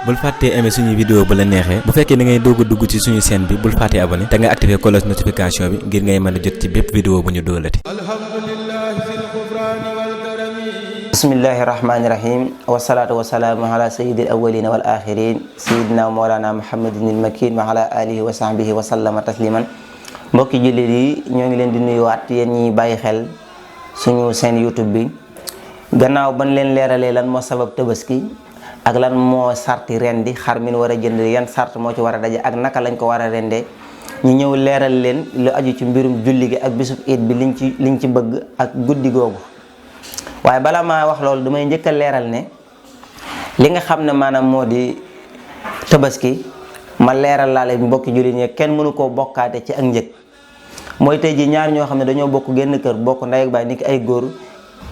bul fàttee aimer suñu vidéo bu la neexee bu fekkee da ngay doog a dugg ci suñu chaîne bi bul fàttee abonné te nga activer cloche notification bi ngir ngay mën a jot ci bépp vidéo bu ñu doolati. bismillahi rahmaani rahim wasalaatu wasalaamu ala sayyidil awwalina wal axirin sayidina mawlana muhammadin il makin wa ala alihi wa sahbihi wa sallama tasliman. mbokki jullit yi ñoo ngi leen di nuyuwaat yéen ñi bàyyi xel suñu chaîne YouTube bi gannaaw ban leen leeralee lan moo sabab tabaski ak lan moo sarti rendi xar min war a jënd yan sart moo ci war a daje ak naka lañ ko war a rendee ñu ñëw leeral leen lu aju ci mbirum julli gi ak bisub iid bi liñ ci bëgg ak guddi googu. waaye bala maa wax loolu damay njëkk a leeral ne li nga xam ne maanaam moo di tabaski ma leeral laa leen mbokki jullit ñi kenn mënu koo bokkaate ci ak njëg. mooy tey ji ñaar ñoo xam ne dañoo bokk génn kër bokk ndey ak baay ni ki ay góor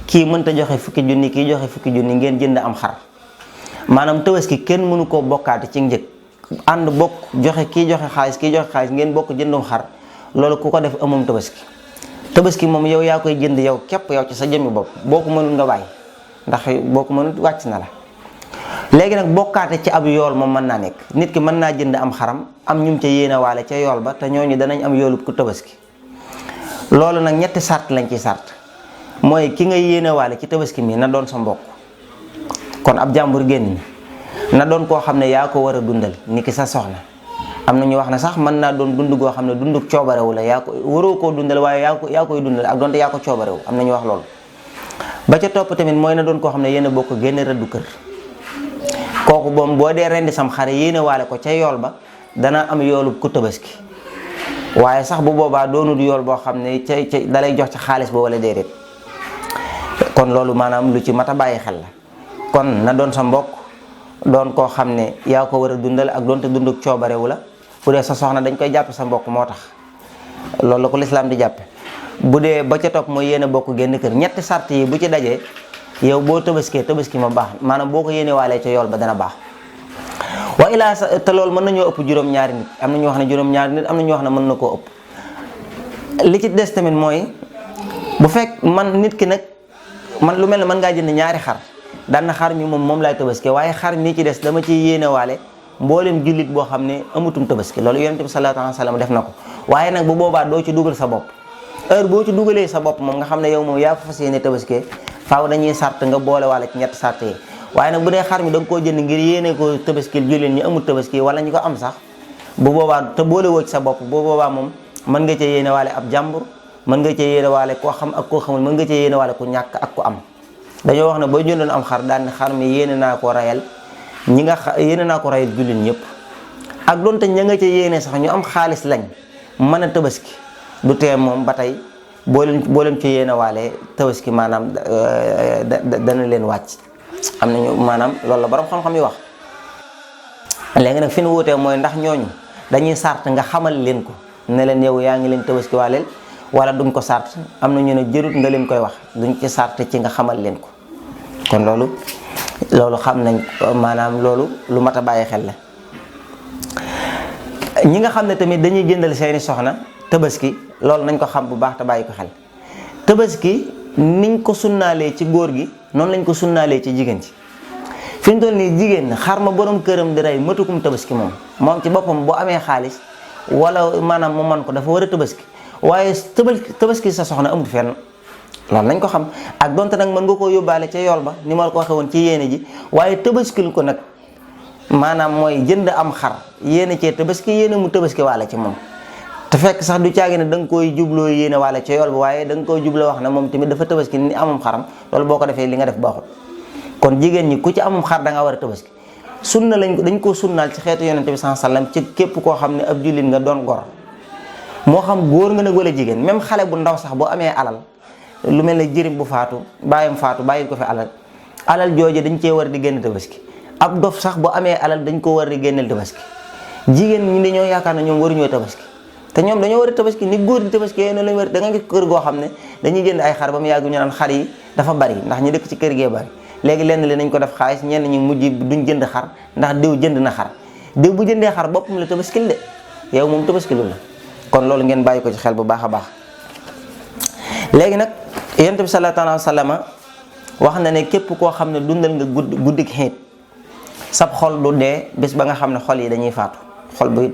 kii mënta joxe fukki junni kii joxe fukki junni ngeen jënd am xar maanaam tabaski kenn mënu koo bokkaate ci njëg ànd bokk joxe kii joxe xaalis ngeen bokk jëndum xar loolu ku ko def amum tabaski moom yow yaa koy jënd yow képp yow ci sa jëmmi bopp boo ko mënul nga bàyyi ndax boo ko mënul wàcc na la. léegi nag bokkaate ci ab yool moom mën naa nekk nit ki mën naa jënd am xaram am ñum ca yéene waale ca yool ba te ñooñu danañ am yoolub ku tabaski. loolu nag ñetti sart lañ ci sart mooy ki nga yéene waale ci tabaski mi na doon sa mbokk kon ab jàmbur génn na doon koo xam ne yaa ko war a dundal ni ki sa soxna. am na ñu wax ne sax mën naa doon dund goo xam ne dunduk coobarewu la yaa ko waroo koo dundal waaye yaa koy dundal ak donte yaa ko coobarewu am na ñu wax loolu. ba ca topp tamit mooy na doon koo xam ne yéen a bokk génn rëddu kër kooku boom boo dee rendi sam xare yéene waale ko ca yool ba dana am yoolub ku tabaski waaye sax bu boobaa doonul yool boo xam ne ca dalay jox ci xaalis ba wala déedéet. kon loolu maanaam lu ci mat a bàyyi xel la kon na doon sa mbokk doon koo xam ne yaa ko war a dundal ak doonte dunduk coobarewu la. bu dee sa soxna dañ koy jàppe sa mbokk moo tax loolu la ko lislaam di jàppe. bu dee ba ca topp mooy yéen a bokk génn kër ñetti sart yi bu ci dajee yow boo tabaskee tabaski ma baax maanaam boo ko yéene waalee ca yool ba dana baax. wa ilaa te loolu mën nañoo ëpp juróom-ñaari nit am na ñu wax ne juróom-ñaari nit am na ñu wax ne mën na koo ëpp. li ci des tamit mooy bu fekk man nit ki nag man lu mel ne mën ngaa jënd ñaari xar daan na xar mi moom laay tabaski waaye xar mi ci des dama ciy yéene waale mboolem jullit boo xam ne amutum tabaski loolu yonent bi sallallahu alayhi wa sallam def na ko. waaye nag bu boobaa doo ci dugal sa bopp heure boo ci dugalee sa bopp moom nga xam ne yow moom yaa ko fas yéene tabaski faaw dañuy sart nga boole waale ci ñetti sart yi. waaye nag bu dee xar mi da nga koo jënd ngir yéene ko tabaski jullit ñi amul tabaski wala ñi ko am sax bu boobaa te boole woo ci sa bopp bu boobaa moom mën nga cee yéene waale ab jàmbur mën nga cee yéene waale koo xam ak koo xamul mën nga cee yéene waale ku ñàkk ak ku am. dañoo wax ne boo jëndoon am xar daan xar mi yéene naa ko rayal yéene naa ko rayal jullit ñëpp ak doonte ña nga ca yéene sax ñu am xaalis lañ mën a tabaski du tee moom ba tey boo leen ci yéene waale tabaski maanaam dana leen wàcc. am nañu maanaam loolu la borom xam-xam yi wax. léegi nag fi nu wuutee mooy ndax ñooñu dañuy sart nga xamal leen ko ne leen yow yaa ngi leen tabaski waaleel wala duñ ko sart am na ñu ne jërut nga leen koy wax duñ ci sart ci nga xamal leen ko. kon loolu xam nañ maanaam loolu lu mat a bàyyi xel la. ñi nga xam ne tamit dañuy jëndal seeni soxna tabaski loolu nañ ko xam bu baax te bàyyi ko xel. tabaski niñ ko sunnaalee ci góor gi noonu lañ ko sunnaalee ci jigéen ci fi mu toll nii jigéen xar ma borom këram di rey matukum tabaski moom ci boppam bu amee xaalis wala maanaam mu man ko dafa war a tabaski waaye tabaski sa soxna amul fenn loolu nañ ko xam ak donte nag mën nga koo yóbbaale ca yool ba ni ma la ko waxee woon ci yéene ji waaye tabaskil ko nag maanaam mooy jënd am xar yéene cee tabaski yéene mu tabaski waale ci moom. te fekk sax du caagi ne da nga koy jubloo yéene waale ca yool ba waaye da nga koy jubloo wax ne moom tamit dafa tabaski ni amum xaram loolu boo ko defee li nga def baaxul. kon jigéen ñi ku ci amum xar da nga war a tabaski sunna dañ koo sunnaal ci xeetu yonente bi sallallahu alayhi wasallam ci képp koo xam ne ab jullit nga doon gor moo xam góor nga nag wala jigéen même xale bu ndaw sax boo amee alal lu mel ne jërim bu faatu bàyyam faatu bàyyi ko fi alal jooje dañ cee war di génn tabaski ab dof sax bu amee alal dañ ko war di génneel tabaski jigéen ñi dañoo yaakaar ne ñoom waruñoo tabaski te ñoom dañoo war a tabaski ni góor di tabaski yooyu noonu lañu war da nga gis kër goo xam ne dañuy jënd ay xar ba mu yàgg ñu naan xar yi dafa bari ndax ñi dëkk ci kër gee bari léegi lenn li nañ ko def xaalis ñenn ñi mujj duñ jënd xar ndax diw jënd na xar diw bu jëndee xar boppam la tabaskil de yow moom tabaskilul la kon loolu ngeen bàyyi ko ci xel bu baax a baax. léegi nag yonent bi sallallahu alayhi wa sallam wax na ne képp koo xam ne dundal nga guddik xiit sab xol du dee bés ba nga xam ne xol yi dañuy faatu. xol bu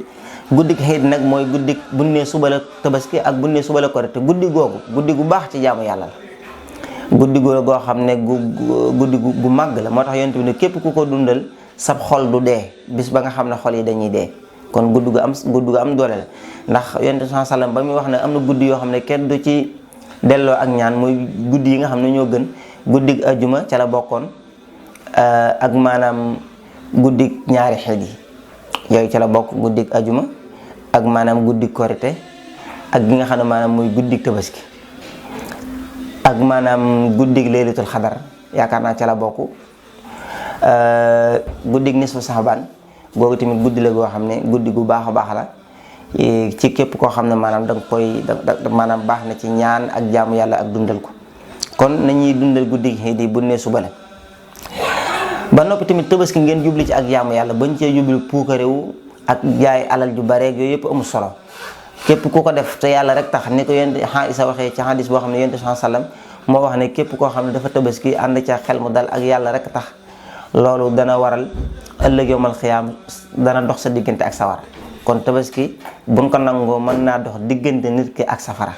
guddik xiid nag mooy guddik bu ne suba la tabaski ak bu ne suba la korite guddi googu guddi gu baax ci jaamu yàlla la guddi goo xam ne guddi gu màgg la. moo tax yonent bi ne képp ku ko dundal sab xol du dee bis ba nga xam ne xol yi dañuy dee. kon guddi gu am doole la ndax yonent bi sallam ba muy wax ne am na guddi yoo xam ne kenn du ci delloo ak ñaan muy guddi yi nga xam ne ñoo gën guddik ajuma ca la bokkoon ak maanaam guddik ñaari xiid yi yooyu ca la bokk guddik ajuma ak maanaam guddik korite ak gi nga xam ne maanaam muy guddik tabaski ak maanaam guddik laylatul xadar yaakaar naa ca la bokk guddik nisfu saxbaan googu tamit guddi la goo xam ne guddi gu baax a baax la ci képp koo xam ne maanaam da nga koy maanaam baax na ci ñaan ak jaamu yàlla ak dundal ko. kon nañuy dundal guddi gi bu ne suba la ba noppi tamit tabaski ngeen jubli ci ak jaamu yàlla bañ cee jubli puukarewu ak jaay alal ju bareeg yooyu yëpp amul solo. képp ku ko def te yàlla rek tax ni ko yonent Isa waxee ci hadis boo xam ne yonent sallam moo wax ne képp koo xam ne dafa tabaski ànd ca xel mu dal ak yàlla rek tax loolu dana waral ëllëg yawmal xiyaam dana dox sa diggante ak sawara. kon tabaski buñ ko nangoo mën naa dox diggante nit ki ak safara.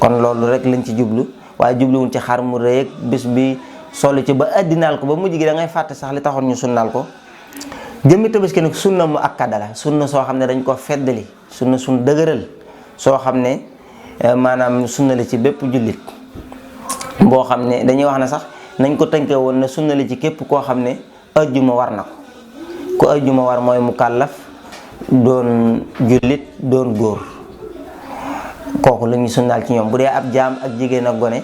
kon loolu rek lañ ci jublu waaye jubluwuñ ci xar mu rëy ak bés bi solo ci ba addinaal ko ba mujj gi da ngay fàtte sax li taxoon ñu sunnaal ko. jëmmi tabaski nag sunna mu akkada la sunna soo xam ne dañ ko feddali sunna sun dëgëral soo xam ne maanaam sunna la ci bépp jullit boo xam ne dañuy wax ne sax nañ ko tënkee woon ne sunna la ci képp koo xam ne ajjuma war na ko ku ajjuma war mooy mu kàllaf doon jullit doon góor kooku la ñuy sunnaal ci ñoom. bu dee ab jaam ak jigéen ak gone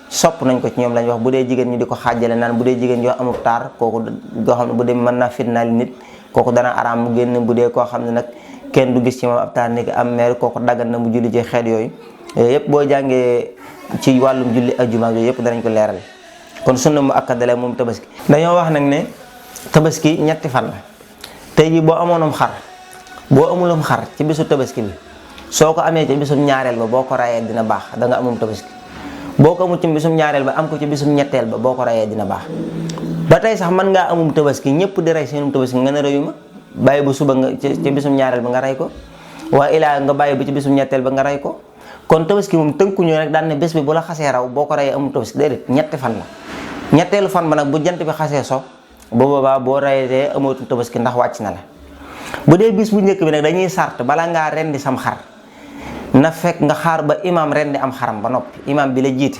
sopp nañ ko ci ñoom lañ wax. bu dee jigéen ñu di ko xaajale naan bu dee jigéen yoo amul taar kooku goo xam ne bu dee mën naa fitnaali nit kooku dana araam mu génn. bu dee koo xam ne nag kenn du gis ci moom ab taar ni am meer kooku daggan na mu julli ci xeet yooyu yëpp boo jàngee ci wàllum julli ajjuma yooyu yëpp danañ ko leeral. kon sunna mu akkadale moom tabaski. dañoo wax nag ne tabaski ñetti fan la. tey jii boo amoonum xar boo amulum xar ci bisu tabaski bi soo ko amee ci bisum ñaareel ba boo ko rayee dina baax da nga amum tabaski. boo ko amul ci bisum ñaareel ba am ko ci bisum ñetteel ba boo ko rayee dina baax. ba tey sax mën ngaa amum tabaski ñëpp di rey seenum tabaski nga ne reyuma bàyyi bu suba nga ci bisum ñaareel ba nga rey ko waaye ilaa nga bàyyi ba ci bisum ñetteel ba nga rey ko. kon tabaski moom tënkuñu rek daan ne bés bi bu la xasee raw boo ko reyee amum tabaski déedéet ñetti fan la. ñetteelu fan ba nag bu jant bi xasee so bu boobaa boo rayee amootum tabaski ndax wàcc na la. bu dee bis bu njëkk bi nag dañuy sart bala ngaa rendi sam xar na fekk nga xaar ba imaam rendi am xaram ba noppi imaam bi la jiite.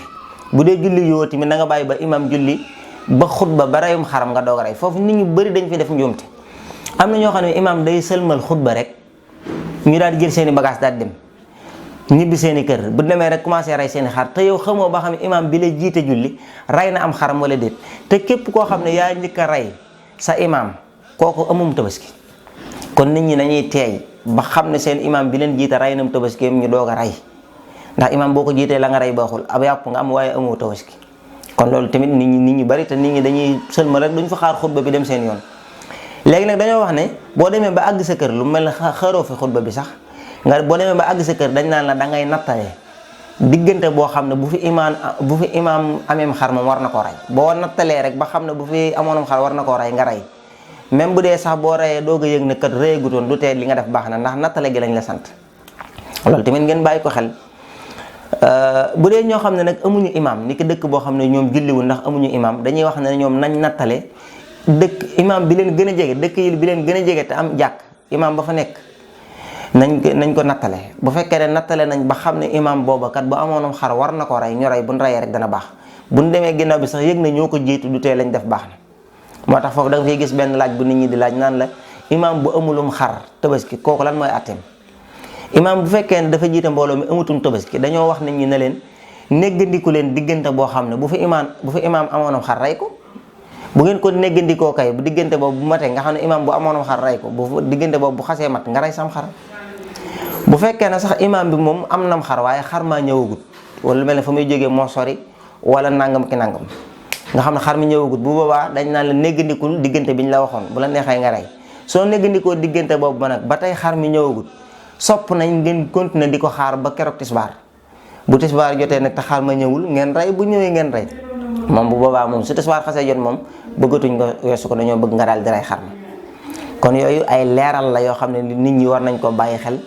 bu dee julli yoo tamit na nga bàyyi ba imaam julli ba xutba ba reyum xaram nga doog a rey. foofu nit ñu bëri dañ fi def njuumte. am na ñoo xam ne imaam day sëlmal xutba rek ñu daal di jël seen i bagage daal dem ñibbi seen i kër bu demee rek commencé rey seen i xar te yow xamoo ba xam ne imaam bi la jiite julli rey na am xaram wala déet. te képp koo xam ne yaa njëkk a rey sa imaam kooku amum tabaski. kon nit ñi nañuy teey ba xam ne seen imaam bi leen jiite rey nam tabaski ñu doog a rey ndax imaam boo ko jiitee la nga rey baaxul ab yàpp nga am waaye amoo tabaski. kon loolu tamit nit ñi bari te nit ñi dañuy sëlma rek duñ fa xaar xutba bi dem seen yoon. léegi nag dañoo wax ne boo demee ba àgg sa kër lu mel ne xaaroo fi xutba bi sax nga boo demee ba àgg sa kër dañ naan la da ngay nattale diggante boo xam ne bu fi imaam ameem xar moom war na koo rey. boo nattalee rek ba xam ne bu fi amoonum xar war na koo rey nga rey même bu dee sax boo reyee doog a yëg ne kat reyagutoon du tee li nga def baax na ndax nattale gi lañ la sant. loolu tamit ngeen bàyyi ko xel. bu dee ñoo xam ne nag amuñu imaam ni ki dëkk boo xam ne ñoom julliwul ndax amuñu imaam dañuy wax ne ñoom nañ nattale dëkk imaam bi leen gën a jege dëkk yi bi leen gën a jege te am jàkk imaam ba fa nekk nañ ko nattale. bu fekkee ne nattale nañ ba xam ne imaam booba kat bu amoonum xar war na ko rey ñu rey buñ reyee rek dana baax. buñ demee ginnaaw bi sax yëg na ñoo ko jiitu du tee lañ def baax na. moo tax foofu da nga fay gis benn laaj bu nit ñi di laaj naan la imaam bu amulum xar tabaski kooku lan mooy atteem. imaam bu fekkee ne dafa jiite mbooloo mi amutum tabaski dañoo wax nit ñi ne leen néggandiku leen diggante boo xam ne bu fi imaam amoonum xar rey ko. bu ngeen ko néggandikoo kay bu diggante boobu bu matee nga xam ne imaam bu amoonum xar rey ko bu diggante boobu bu xasee mat nga rey sam xar. bu fekkee ne sax imaam bi moom am nam xar waaye xar maa ñëwagut wala lu mel ne fa muy jógee moo sori wala nangam ki nangam nga xam ne xar mi ñëwagut bu boobaa dañ naan la néggandikul diggante bi ñu la waxoon bu la neexee nga rey. soo néggandikoo diggante boobu ba nag ba tey xar mi ñëwagut sopp nañ ngeen continuer di ko xaar ba keroog tisbaar bu tisbaar jotee nag te xar ma ñëwul ngeen rey bu ñëwee ngeen rey moom bu boobaa moom su tisbaar xasee jot moom bëggatuñ ko weesu ko dañoo bëgg nga daal di rey xar ma. kon yooyu ay leeral la yoo xam ne nit ñi war nañ ko bàyyi xel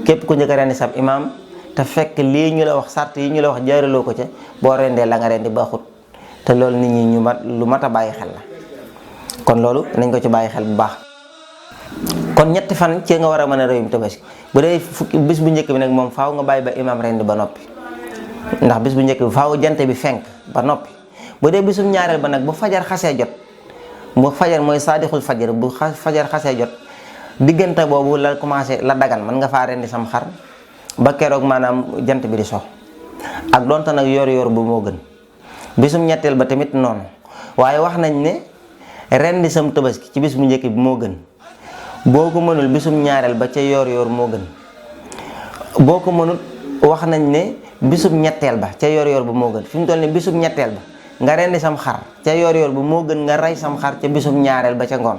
képp ku njëkk a rendi sab imaam te fekk lii ñu la wax sart yi ñu la wax jaaraloo ko ca boo rendee la nga rendi baaxut te loolu nit ñi lu mat a bàyyi xel la. kon loolu nañ ko ci bàyyi xel bu baax. kon ñetti fan ci nga war a mën a rëyum tabaski bu dee bis bu njëkk bi nag moom faaw nga bàyyi ba imaam rendi ba noppi ndax bis bu njëkk bi faaw jant bi fenk ba noppi. bu dee bisum ñaareel ba nag bu fajar xasee jot mu fajar mooy saadixul fajar bu fajar xasee jot diggante boobu la commencé la dagan mën nga faa rendi sam xar ba keroog maanaam jant bi di sox ak donte nag yor bu moo gën. bisum ñetteel ba tamit noonu waaye wax nañ ne rendi sam tabaski ci bis bu njëkk bi moo gën boo ko mënul bisum ñaareel ba ca yor moo gën boo ko mënul wax nañ ne bisum ñetteel ba ca yor bu moo gën fi mu toll ni bisum ñetteel ba nga rendi sam xar ca yor bu moo gën nga rey sam xar ca bisum ñaareel ba ca ngoon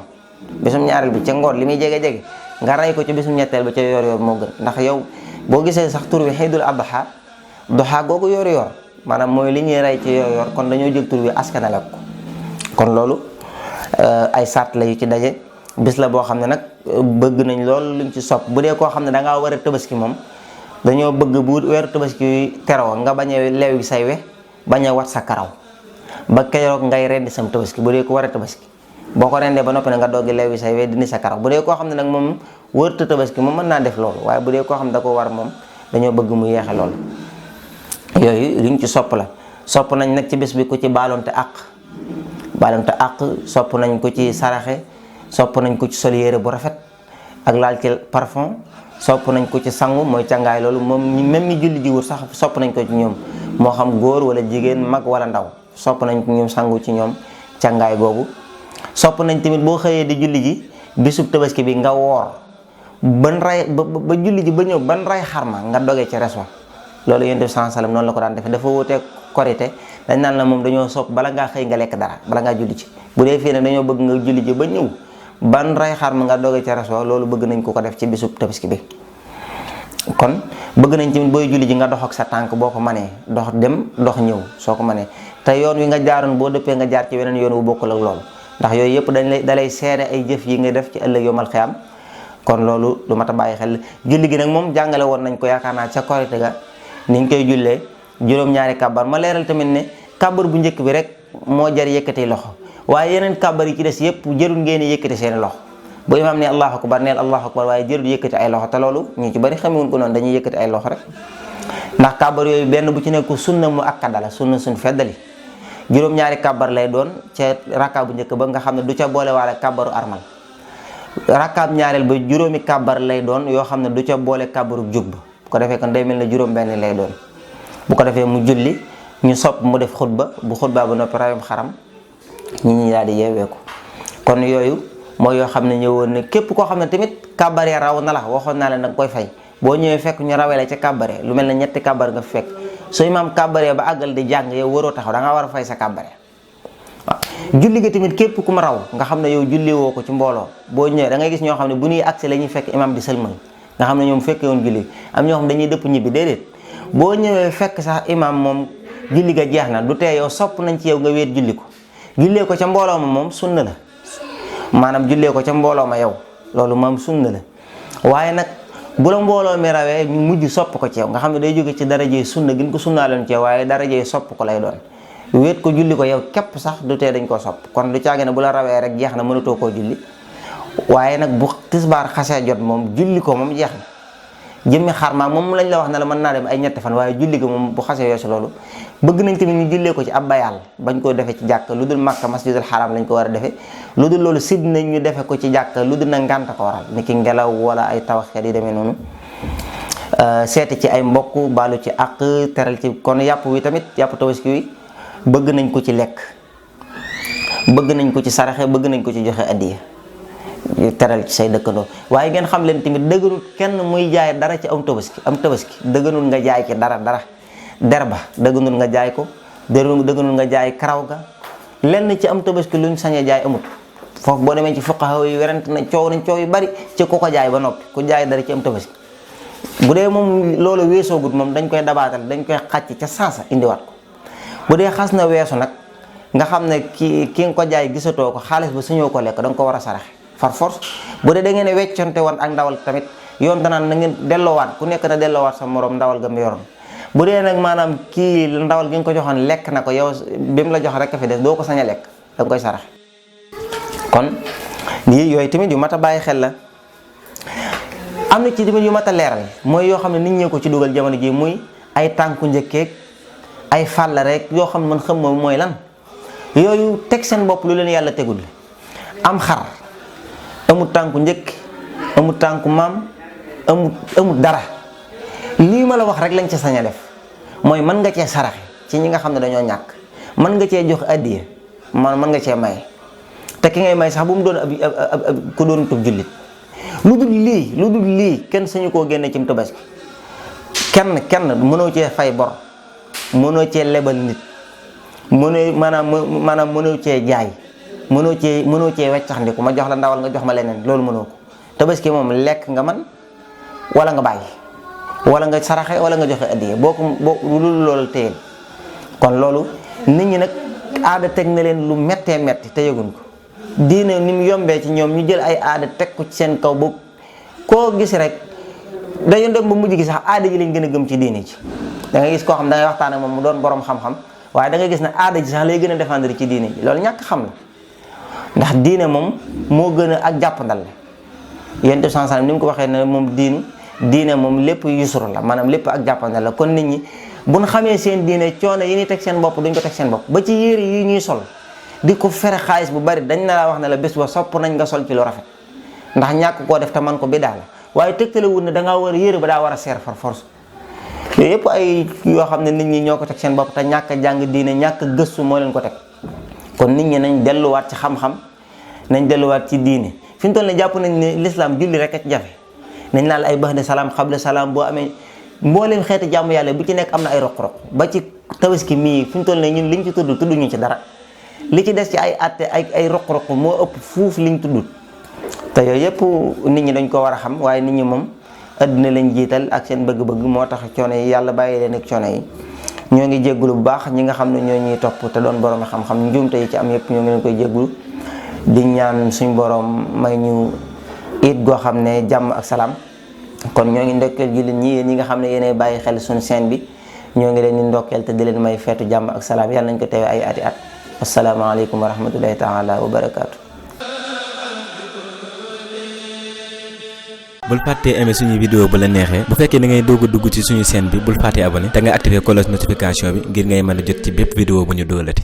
bisum ñaareel bi ca ngoon li muy jege nga rey ko ca bisum ñetteel ba ca yor moo gën ndax yow boo gisee sax tur wi Iidul Adha doxaa googu yor maanaam mooy li ñuy rey ci yor kon dañoo jël tur wi askanale ko kon loolu ay sart la yu ci daje bis la boo xam ne nag bëgg nañ loolu luñ ci sopp bu dee koo xam ne da ngaa war a tabaski moom dañoo bëgg bu weeru tabaski teroo nga bañ a leew say we bañ a wat sa karaw ba keroog ngay rendi sam tabaski bu dee ko war a tabaski boo ko rendee ba noppi ne nga doogi leew say we dindi sa karaw bu dee koo xam ne nag moom wërta tabaski moom mën naa def loolu waaye bu dee koo xam ne da ko war moom dañoo bëgg mu yeexe loolu. yooyu luñ ci sopp la sopp nañ nag ci bis bi ku ci baalonte àq sopp nañ ko ci saraxe sopp nañ ko ci sol yére bu rafet ak laal ci parfum sopp nañ ko ci sangu mooy càngaay loolu moom même ñi julli ji wut sax sopp nañ ko ci ñoom moo xam góor wala jigéen mag wala ndaw sopp nañ ko ñoom sangu ci ñoom càngaay googu. sopp nañ tamit boo xëyee di julli ji bisub tabaski bi nga woor ban ray ba julli ji ba ñëw ban ray xarma nga dogee ci reso loolu yonent bi sallallahu alayhi wasallam noonu la ko daan defee dafa wutee korite dañ naan la moom dañoo sopp bala ngaa xëy nga lekk dara bala ngaa julli ci bu dee fii ne dañoo bëgg nga julli ji ba ñëw ban ray xarma nga dogee ci reso loolu bëgg nañ ko def ci bisub tabaski bi. kon bëgg nañ tamit booy julli ji nga dox ak sa tànk boo ko manee dox dem dox ñëw soo ko manee te yoon wi nga jaaroon boo dëppee nga jaar ci weneen yoon wu bokkul ak loolu ndax yooyu yëpp dalay seede ay jëf yi nga def ci ëllëg yawmal xiyaam kon loolu lu mat a bàyyi xel julli gi nag moom jàngale woon nañ ko yaakaar naa ca korite ga niñ koy jullee juróom-ñaari kàbbar ma leeral tamit ne kàbbar bu njëkk bi rek moo jar yëkkati loxo waaye yeneen kàbbar yi ci des yëpp jërul ngeen yëkkati seeni loxo bu imaam ne allahu akbar neel allahu akbar waaye jërul yëkkati ay loxo te loolu ñu ci bari xamewuñ ko noonu dañuy yëkkati ay loxo rek ndax kàbbar yooyu benn bu ci nekk sunna mu akkada la sunna suñ feddali juróom-ñaari kàbbar lay doon ca rakka bu njëkk ba nga xam ne du ca boole waale kàbbaru armal rakkaab ñaareel ba juróomi kàbbar lay doon yoo xam ne du ca boole kàbbaru jug ba bu ko defee kon day mel ne juróom-benn lay doon bu ko defee mu julli ñu sopp mu def xutba bu xutba ba noppi rayum xaram ñi daal di yeewee ko kon yooyu mooy yoo xam ne ñëwoon ne képp koo xam ne tamit kàbbar ya raw na la waxoon naa leen da nga koy fay boo ñëwee fekk ñu rawee la ca kàbbare lu mel ne ñetti kàbbar nga fekk soo imaam kàbbaree ba àggal di jàng yow waroo taxaw da nga war a fay sa kàbbare waaw julli ga tamit képp ku ma raw nga xam ne yow julli woo ko ci mbooloo boo ñëwee da ngay gis ñoo xam ne bu ñuy agsi la ñuy fekk imaam di sëlmal nga xam ne ñoom fekkee woon julli am ñoo xam dañuy dëpp ñibbi déedéet boo ñëwee fekk sax imaam moom julli ga jeex na du tee yow sopp nañ ci yow nga weet julli ko jullee ko ca mbooloo ma moom sunna la maanaam jullee ko ca mbooloo ma yow loolu moom sunna la waaye nag bu la mbooloo mi rawee ñu mujj sopp ko ci yow nga xam ne day jóge ci darajee sunna gën ko sunnaaloon ci yow waaye darajee sopp ko lay doon wéet ko julli ko yow képp sax du tee dañ koo sopp kon du caage ne bu la rawee rek jeex na mënatoo koo julli waaye nag bu tisbaar xasee jot moom julli ko moom jeex na jëmmi xarma moom lañ la wax ne la mën naa dem ay ñetti fan waaye julli ko moom bu xasee weesu loolu bëgg nañ tamit ñu jullee ko ci ab bayaal bañ koo defee ci jàkk lu dul Makka masjidul xaram lañ ko war a defee lu dul loolu sid nañ ñu defe ko ci jàkk lu dul na ngànt ko waral ni ki ngelaw wala ay tawaxeet yi demee noonu seeti ci ay mbokk baalu ci àq teral ci kon yàpp wi tamit yàpp tabaski wi bëgg nañ ko ci lekk bëgg nañ ko ci saraxe bëgg nañ ko ci joxe addiya teral ci say dëkkandoo waaye ngeen xam leen tamit dëgganul kenn muy jaay dara ci am tabaski dëgganul nga jaay ci dara der ba dëgganul nga jaay ko dëgganul nga jaay karaw ga lenn ci am tabaski luñ sañ a jaay amut foofu boo demee ci fuqaha yi werante na coow nañ coow yu bari ci ku ko jaay ba noppi ku jaay dara ci am tabaski bu dee moom loolu weesoogut moom dañ koy dabaatal dañ koy xàcc ca sansa indiwaat ko bu dee xas na weesu nag nga xam ne ki nga ko jaay gisatoo ko xaalis ba suñoo ko lekk da nga ko war a saraxe far force. bu dee da ngeen a wecconte woon ak ndawal tamit yoon danaan na ngeen delloowaat ku nekk na delloowaat sa morom ndawal ga mu yoroon. bu dee nag maanaam kii ndawal gi nga ko joxoon lekk na ko yow bi mu la jox rek a fi des doo ko sañ a lekk da nga koy saraxe. kon lii yooyu tamit yu mat a bàyyi xel la. am na ci tamit yu mat a leeral mooy yoo xam ne nit ñee ko ci dugal jamono ji muy ay tànku njëkkeeg ay fàll rek yoo xam ne man xam moom mooy lan yooyu teg seen bopp lu leen yàlla tegul. am xar amul tànku njëkk amul tànku maam amul dara lii ma la wax rek lañ ca sañ a def mooy mën nga cee saraxe ci ñi nga xam ne dañoo ñàkk mën nga cee jox addiya mën nga cee maye te ki ngay may sax bu mu doon ab ku doon tub jullit. lu dul lii kenn sañu koo génne ci tabaski kenn mënoo cee fay bor mënoo cee lebal nit maanaam mënoo cee jaay mënoo cee weccax ndiku ma jox la ndawal nga jox ma leneen loolu mënoo ko. tabaski moom lekk nga man wala nga bàyyi wala nga saraxe wala nga joxe addiya boo lu loolu téyel. kon loolu nit ñi nag aada teg na leen lu méttee métti te yëguñ ko. diine ni mu yombee ci ñoom ñu jël ay aada teg ko ci seen kaw ba koo gis rek dañu dem ba mujj gi sax aada ji lañ gën a gëm ci diine ci. da ngay gis koo xam da ngay waxtaan ak moom mu doon borom xam-xam waaye da ngay gis ne aada ji sax lay gën a défendre ci diine ji loolu ñàkk xam la ndax diine moom moo gën a ak jàppandal la. yonent bi sallallahu alayhi wasallam ni mu ko waxee ne moom diine moom lépp yusru la maanaam lépp ak jàppandal la kon nit ñi buñ xamee seen diine coono yi ñuy teg seen bopp duñ ko teg seen bopp ba ci yére yi ñuy sol. di ko fere xaalis bu bari dañ na la wax ne la bés ba sopp nañ nga sol ci lu rafet ndax ñàkk koo def te man ko bi daal waaye tegtale wut ne dangaa war a yére ba daa war a seer far force. yooyu yëpp ay yoo xam ne nit ñi ñoo ko teg seen bopp te ñàkk a jàng diine ñàkk a gëstu moo leen ko teg kon nit ñi nañ delluwaat ci xam-xam nañ delluwaat ci diine fi mu toll ne jàpp nañ ne l'islam julli rek a ci jafe nañ naan la ay baxde salaam xable salaam boo amee mbooleem xeeti jàmm yàlla bu ci nekk am na ay roq-roq ba ci tabaski mii fi mu toll ne ñun liñ ci tudduñu ci dara li ci des ci ay atte ay roq-roq moo ëpp fuuf liñ tuddut te yooyu yëpp nit ñi dañ ko war a xam waaye nit ñi moom adduna lañ jiital ak seen bëgg-bëgg moo tax coono yi yàlla bàyyi leen ak coono yi. ñoo ngi jéggulu bu baax ñi nga xam ne ñoo ñuy topp te doon borom xam-xam njuumte yi ci am yëpp ñoo ngi leen koy jéggulu di ñaan suñ borom may ñu it goo xam ne jàmm ak salaam. kon ñoo ngi ndokkeel jullit ñi yéen ñi nga xam ne yéenay bàyyi xel suñu scène bi ñoo ngi leen di ndokkeel te di leen may feetu jàmm ak salaam yàlla nañ ko teewe ay ati at. asalaamaaleykum wa rahmatullahi taala wa barakaatu. bul fàttee aimé suñu vidéo bu la neexee bu fekkee da ngay doog a dugg ci suñu chaîne bi bul fàttee abonné te nga activé cloche notification bi ngir ngay mën a jot ci bépp vidéo bu ñu dóolati.